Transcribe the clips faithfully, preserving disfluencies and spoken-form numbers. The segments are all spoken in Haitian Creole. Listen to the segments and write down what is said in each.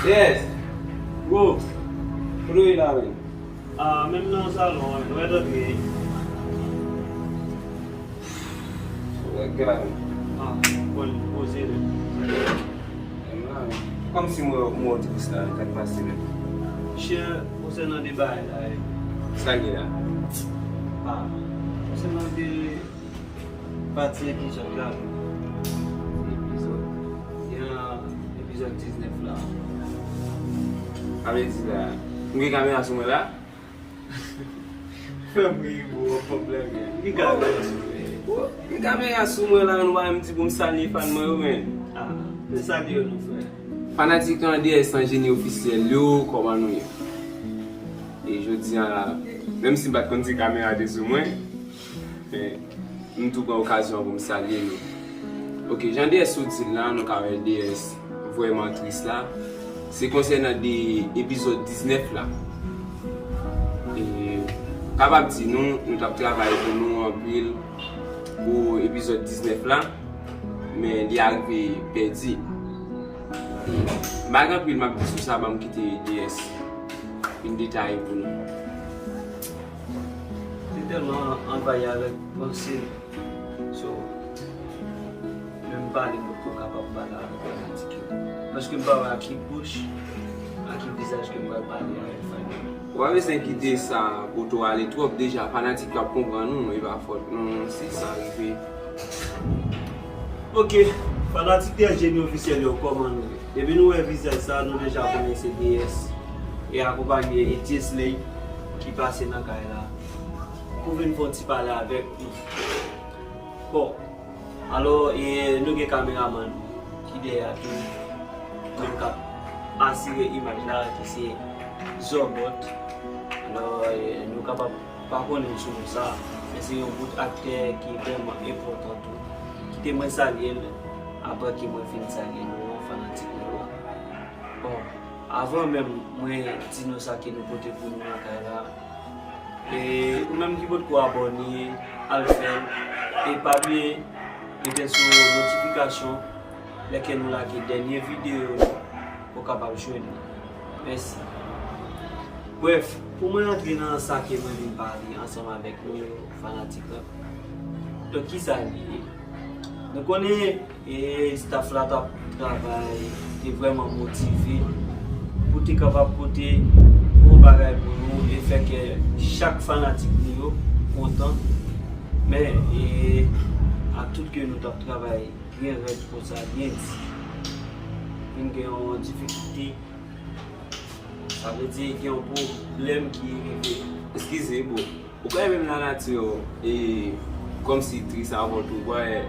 Yes! Bro! Kote w ye la menm? Ah, menm nan salon an, nou mèt antre. Ou wè gade. Ah, bon, poze menm. Menm la menm. Kòmsi mwen, mwen tris la, sa k pase menm? Chè, konsènan de bagay la, eh. Sa gen la? Ah, konsènan de pati epizòd la. Epizòd? Ya, epizòd diznèf la. Sa vle di la, m gen kamera sou mwen la? Frè m ri, bro, w ap fè m blage. M gen kamera sou mwen. Bro, m gen kamera sou mwen la, nou pa menm di pou m salye fan mwen yo, men. Ah, men salye yo non, frè. Fanatik an D S an Jeni Ofisyèl yo, kòman nou ye? E jodi a la, menm si m pa t konn si kamera te sou mwen, men m tou pran okazyon an pou m salye nou. Ok, jan D S ou di l la, nou ka wè D S vrèman tris la. Se konsènan de epizòd diznèf la. E, m kapab di nou, nou t ap travay pou nou anpil pou epizòd diznèf la, men li arive pèdi. M pa gen anpil m ap di sou sa, ban m kite D S vin detaye pou nou. Li tèlman anvayi avèk panse l. So, menm pale m potko kapab pale avèk fanatik yo. Paske m pa wè a ki bouch, a ki vizaj ke m pral pale avèk fan yo. Ou pa bezwen kite sa pote w ale twòp, deja fanatik yo ap konprann ou, e pa fòt nou si sa rive. Ok, fanatik T S Jeni Ofisyèl yo, kòman nou ye? Depi nou wè vizaj sa, nou deja konnen se D S e akonpanye Etyesley ki pase nan kay la pou vin fè yon ti pale avèk nou. Bon, alò, e, nou gen kameramann ki dèyè a tou, menm k ap asire imaj la, ki se Zòbòt. Alò, e, nou kapab pa konnen l sou non sa, men se yon bout aktè ki vrèman enpòtan tou. Kite mwen salye l, apre ke mwen fin salye nou, fanatik nou yo. Bon, avan menm mwen di nou sa ke nou pote pou nou nan kay la, e ou menm ki potko abòne, al fè l. E pa bliye, mete sou notifikasyon lè ke nou lage dènye videyo nou pou w kapab jwenn li. Mèsi. Brèf, pou mwen antre nan sa ke mwen vin pale ansanm avèk nou yo, fanatik la. Donk, kisa li ye? Nou konnen, e, staff la t ap travay, te vrèman motive pou te kapab pote bon bagay pou nou e fè ke chak fanatik nou yo kontan. Men, e, ak tout ke nou t ap travay byen rèd konsa, byen di, vin gen yon difikilte. Sa vle di gen yon pwoblèm ki rive. Eskize, bro. Ou konnen menm lanati, e, kòmsi tris avè w tou, bro, e,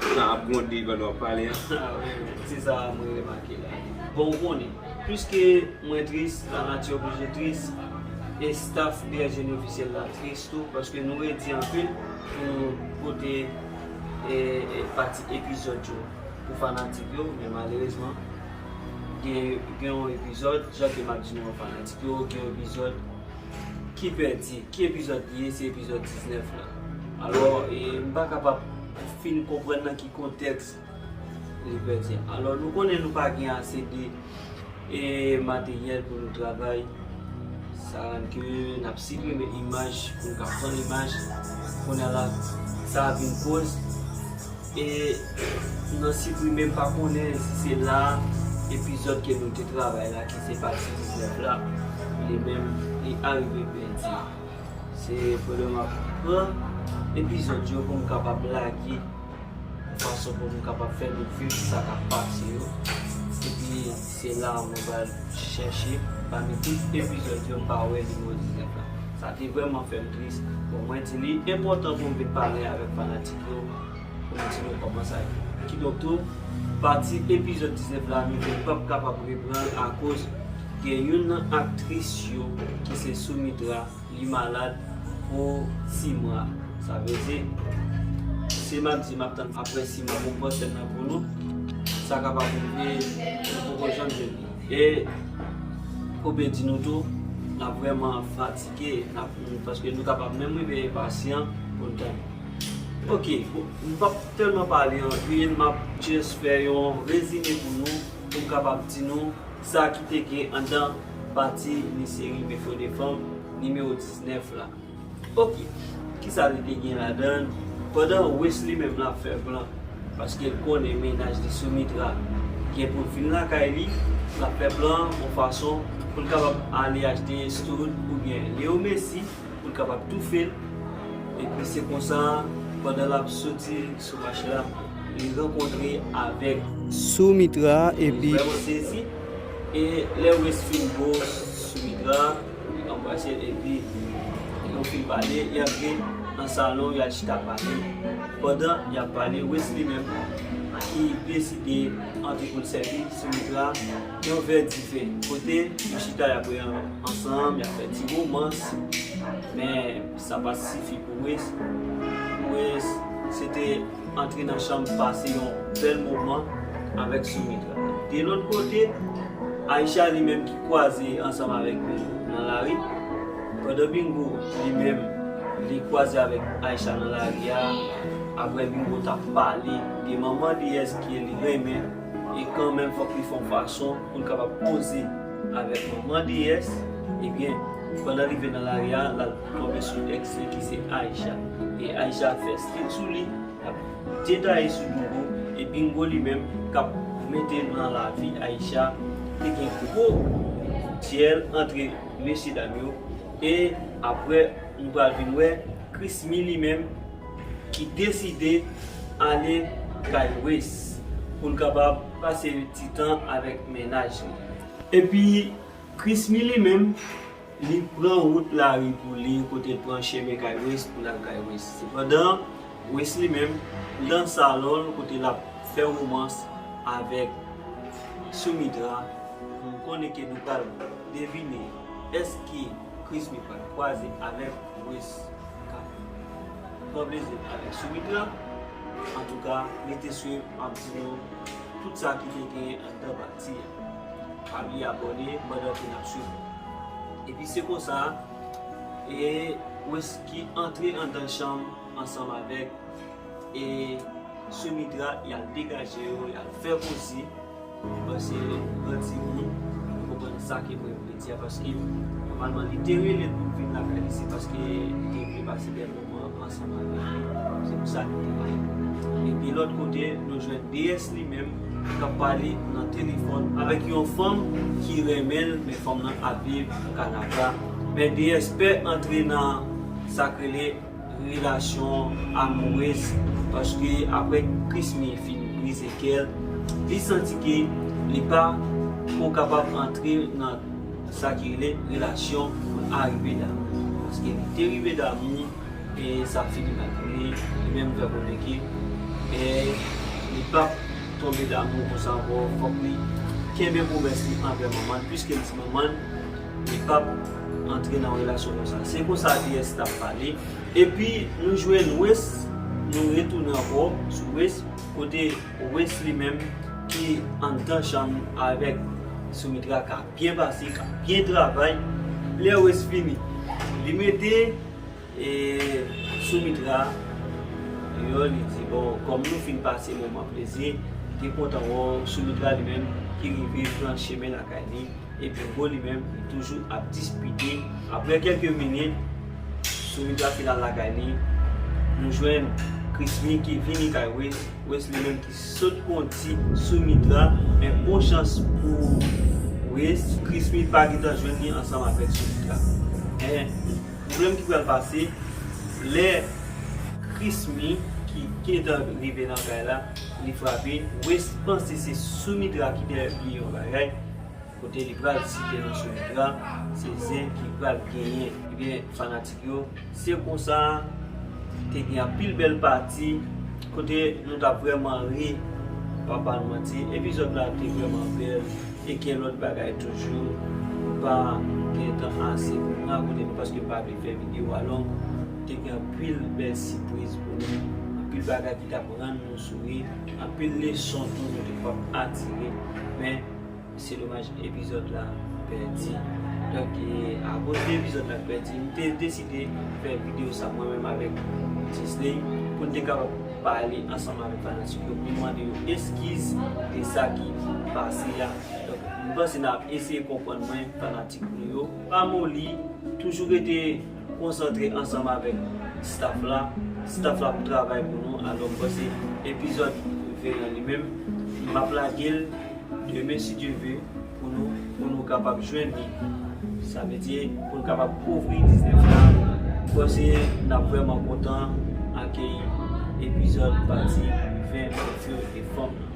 nan ap gwonde pandan w ap pale a. Ah, wi, wi. Se sa mwen remake la. Bon, ou konnen, piske mwen tris, lanati oblije tris, e staff T S Jeni Ofisyèl la tris tou, paske nou redi anpil pou nou pote, e, e, pati epizòd yo pou fanatik yo, men malerezman, gen, gen yon epizòd, jan ke m ap di nou an, fanatik yo, gen yon epizòd ki pèdi. Ki epizòd li ye? Se epizòd diznèf la. Alò, e, m pa kapab fin konprann nan ki kontèks li pèdi. Alò, nou konnen nou pa gen ase de, e, materyèl pou nou travay. Sa rann ke n ap siprime imaj, pou n ka pran imaj. Kounye a la, sa a vin koz. E nan siprime, m pa konnen si se la epizòd ke nou te travay la, ki se pati diznèf la, li menm, li arive pèdi. Se pandan m ap pran epizòd yo pou m kapab lage yon fason pou m kapab fè nou viv sa k ap pase yo. Epi se la mwen pral chèche pami tout epizòd yo, m pa wè nimewo diznèf la. Sa te vrèman fè m tris. Bon, mwen di li enpòtan pou m vin pale avèk fanatik yo, pou m di nou kòman sa ye. Kidonk tou, pati epizòd diznèf la, nou te p ap kapab reprann l akoz gen youn nan aktris yo ki se Soumitra, li malad pou sis mwa. Sa vle di, se m ap di m ap tann apre sis mwa pou m pran sèn nan pou nou. Sa kapab rive, nou poko janm jwenn li. E pou byen di nou tou, n ap vrèman fatige, n ap, paske nou kapab menm rive enpasyan pou n tann. Ok, bon, m p ap tèlman pale anpil, m ap just fè yon rezime pou nou, pou m kapab di nou Sa ki te gen anndan pati ni seri Before the Femme nimewo diznèf la. Oke, kisa li te gen ladan l? Pandan Wes li menm l ap fè plan, paske l konnen mennaj li Soumitra gen pou l vin lakay li, l ap fè plan yon fason pou l kapab ale achte Stud oubyen Leo Messi pou l kapab toufe l. Epi se konsa, pandan l ap soti sou mach la, li rankontre avèk Soumitra epi li vrèman sezi. E lè Wes fin bo Soumitra, li anbrase l epi yo fin pale, y antre nan salon, y al chita pale. Pandan y ap pale, Wes li menm ki deside antre pou l sèvi Soumitra yon vè dife. Kote yo chita, y ap bwè ansanm, y ap fè ti womans. Men sa pa t sifi pou Wes. Wes, se te antre nan chanm, pase yon bèl moman avèk Soumitra. De lòt kote, Aisha li menm ki kwaze ansanm avèk Bingo nan lari. Pandan Bingo li menm li kwaze avèk Aisha nan lari a, apre Bingo t ap pale de manman D S ke li renmen, e kanmenm fòk li fè yon fason pou l kapab koze avèk manman D S. Ebyen, pandan l rive nan lari a, l al tonbe sou èks li ki se Aisha. E Aisha fè stil sou li, ap detaye sou Bingo, e Bingo li menm k ap mete nan lavi Aisha. Te gen gwo dyèl antre mesyedam yo, e apre nou pral vin wè Krismi li menm ki deside ale kay Wes pou l kapab pase ti tan avèk mennaj li. Epi Krismi li menm, li pran wout lari pou li, kote l pran chemen kay Wes pou l al kay Wes. Sepandan, Wes li menm, nan salon l, kote l ap fè womans avèk Soumitra, nou konnen ke nou pral devine èske Krismi pral kwaze avèk Wes k ap pran plezi avèk Soumitra. Antouka, rete swiv, m ap di nou tout sa ki te genyen anndan pati a. Pa bliye abòne pandan ke n ap swiv. Epi se konsa, e Wes ki antre anndan chanm ansanm avèk, e Soumitra, y al degaje yo, y al fè koze. Paske gran timoun, nou konprann sa ke mwen vle di a, paske nòmalman li te rele l pou l vin lakay li, se paske li te vle pase bèl moman ansanm avèk li. Se pou sa li te rele. Epi lòt kote, nou jwenn D S li menm k ap pale nan telefòn avèk yon fanm ki renmen l, men fanm nan ap viv Kanada. Men D S pè antre nan sa k rele relasyon amourèz, paske apre Krismi fin brize kè l, li santi ke li pa ko kapab antre nan sa ki rele relasyon pou l arive damou. Paske li te rive damou, e sa fini mal pou li, li menm fè konnen ke, e, li p ap tonbe damou konsa ankò, fòk li kenbe pwomès li anvè manman l, piske l di manman l, li p ap antre nan relasyon konsa. Se konsa D S t ap pale. Epi nou jwenn Wes, nou retounen ankò sou Wes, kote Wes li menm ki anndan chanm avèk Soumitra k ap byen pase, k ap byen travay. Lè Wes fini, li mete, e, Soumitra deyò, li di, bon, kòm nou fin pase moman plezi, li te kontan wè Soumitra li menm ki rive pran chemen lakay li. Epi Bingo li menm, li toujou ap dispite. Apre kèlke minit, Soumitra fin al lakay li. Nou jwenn Krismi ki vini kay Wes. Wes li menm ki sot kondi Soumitra, men bon chans pou Wes, Krismi pa gentan jwenn li ansanm avèk Soumitra. Men pwoblèm ki pral pase, lè Krismi ki gentan rive nan kay la, li frape, Wes panse se Soumitra ki te bliye yon bagay. Kote li pral site non Soumitra, se zen ki pral genyen. Ebyen, fanatik yo, se konsa, te gen anpil bèl pati, kote nou t ap vrèman ri, pa ba nou manti, epizòd la te vrèman bèl, e gen lòt bagay toujou, m pa gen tan ase pou m rakonte nou, paske m pa vle fè videyo a long, te gen anpil bèl sipriz pou nou, anpil bagay ki t ap rann nou souri, anpil leson tou nou te pap atire, men se domaj epizòd la pèdi. Donk, e, akoz de epizòd la pèdi, m te deside fè videyo sa mwen menm avèk Tisley pou n te kapab pale ansanm avèk fanatik yo, pou n mande yo eskiz de sa ki pase a. Donk, M panse n ap eseye konprann mwen, fanatik nou yo. Pa moli, toujou rete konsantre ansanm avèk staff la. Staff la ap travay pou nou. Alò, m panse epizòd ven an li menm, m ap lage l demen, si Dye ve, pou nou, pou nou kapab jwenn li. Sa vle di, pou nou kapab kouvri diznèf la. M panse n ap vrèman kontan akeyi epizòd pati ven, Matthew e fanm nan.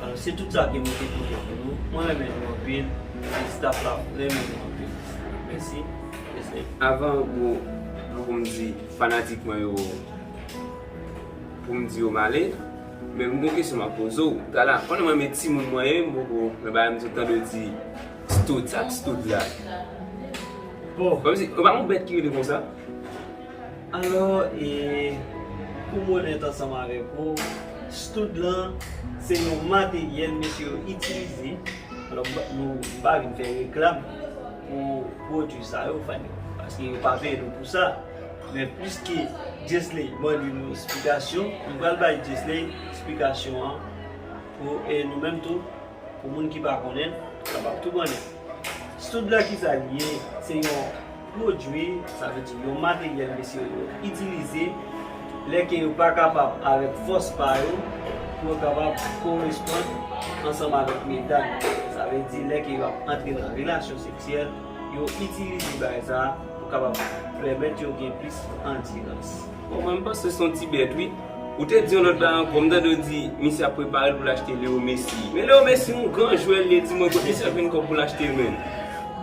Alò, se tout sa ke mwen te pote pou nou. Mwen renmen nou anpil, e staff la renmen nou anpil. Mèsi. Mèsi. Avan pou, pou m di fanatik mwen yo, pou m di yo m ale, men m gon kesyon m ap poze w. Gala, konnen mwen men timoun mwen ye, m poko, men bagay m sot tande w di stud, sa k stud la? Bon. Kòmsi, ou pa yon bèt ki rele konsa? Alò, e, pou m onèt ansanm avèk ou, stud lan, se yon materyèl mesye yo itilize. Alò, m pa, nou, m pa vin fè reklam pou pwodui sa yo, fani, paske yo pa peye nou pou sa. Men piske Jessley mande nou esplikasyon, m pral bay Jessley esplikasyon an pou, e, nou menm tou, pou moun ki pa konnen, kapab tou konnen. Stud la, kisa li ye? Se yon pwodui, sa vle di yon materyèl mesye yo itilize lè ke yo pa kapab avèk fòs pa yo pou yo kapab koresponn ansanm avèk medam. Sa vle di lè ke yo ap antre nan relasyon seksyèl, yo itilize bagay sa a pou kapab pèmèt yo gen plis andirans. Bon, mwen, m panse se yon ti bèt, wi. Ou te di yon lòt bagay ankò, m tande w di misye ap prepare l pou l achte Leo Messi. Men Leo Messi yon gran jwè, li di mwen kot misye ap jwenn kòb pou l achte l, menn?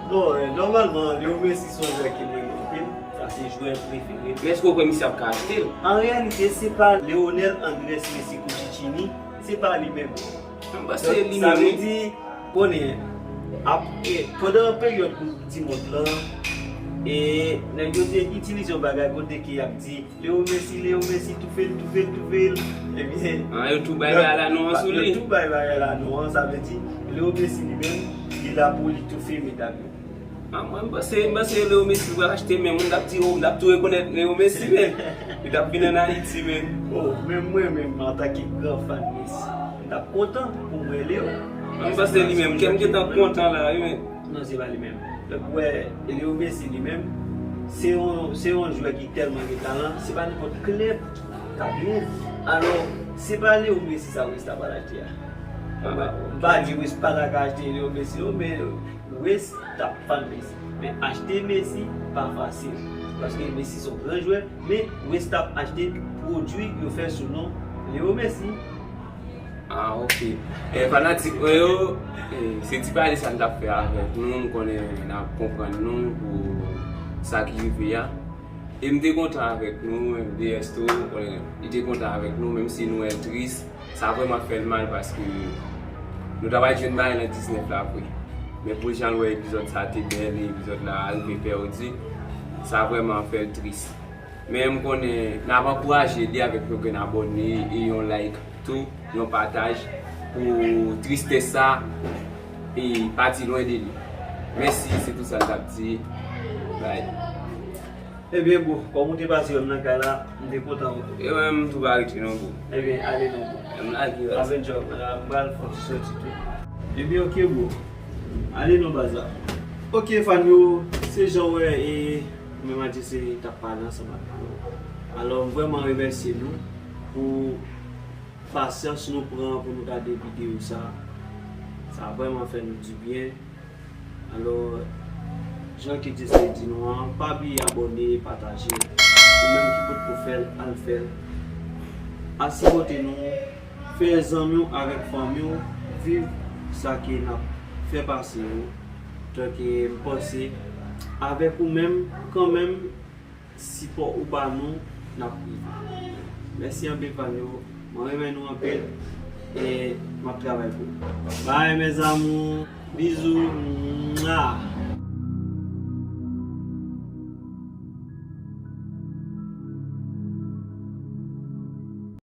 Bon, e, nòmalman, Leo Messi se yon jwè ke m renmen anpil. Sa se jwè prefere m. Men èske w kwè misye ap ka achte l? An reyalite, se pa Lionel Andrés Messi Cuccittini, se pa li menm. M panse li menm, wi. Donk, sa vle di, konnen, ap, e, pandan peryòd Koup di Mond lan, e, nèg yo te itilize yon bagay kote ke y ap di, Leo Messi, Leo Messi, toufe l, toufe l, toufe l. Ebyen, ah, yo tou bay bagay la non an sou li. Yo tou bay bagay la non an, sa vle di, Leo Messi li menm, li la pou li toufe medam yo. Ah, mwen, m panse, m panse Leo Messi pral achte, men moun t ap di, oh, m t ap tou rekonèt Leo Messi, men li t ap vin ann Ayiti, men. Oh, men mwen menm, antanke gran fan Messi, m t ap kontan pou m wè Leo. Mwen, m panse li menm, kè m gentan kontan la, wi, men. Non, se pa li menm. Donk, wè, Leo Messi li menm, se yon, se yon jwè ki tèlman gen talan, se pa nenpòt klèb k ap genyen. Alò, se pa Leo Messi sa West ta pral achte a. M pa, m pa di West pa ta ka achte Leo Messi, non, men West t ap fan Messi. Men achte Messi pa fasil. Paske Messi se yon gran jwè, men West t ap achte pwodui yo fè sou non Leo Messi. Ah, ok. E, fanatik mwen yo, e, se ti pale sa n t ap fè avèk nou, m konnen n ap konprann nou pou sa ki rive a. E m te kontan avèk nou, M D S tou, m konnen li te kontan avèk nou, menm si nou wè l tris, sa vrèman fè l mal paske nou ta pral jwenn bagay nan diznèf la vre. Men pou jan l wè epizòd sa te bèl, e epizòd la rive pèdi, sa vrèman fè l tris. Men m konnen n ap ankouraje li avèk yon grenn abòne e yon like tou, yon pataj pou tristès sa e pati lwen de li. Mèsi, se tout sa n t ap di. Bye. Ebyen, bro, kòm ou te pase wè m nan kay la, m te kontan wè w. E mwen, m tou pa rete non, bro. Ebyen, ale non, bro. M lage, baz. Avèk jòb, m pral fè yon ti sòti tou. Ebyen, ok, bro. Ale non, baz la. Ok, fan yo, se jan w wè, e, mwen, Matisse t ap pale ansanm avèk nou. Alò, m vrèman remèsye nou pou pasyans nou pran pou nou gade videyo sa. Sa vrèman fè nou dibyen. Alò, jan ke Dye te di nou an, pa bliye abòne, pataje. Ou menm ki potko fè l, al fè l. Al sipòte nou, fè zanmi w avèk fanmi w viv sa ke n ap fè pase yo. Donk, e, m panse, avèk ou menm, kanmenm, sipò ou ba nou, n ap rive. Mèsi anpil, fan yo. Mwen renmen nou anpil. E m ap travay pou nou. Bye, mes amours. Bizou. Mwa.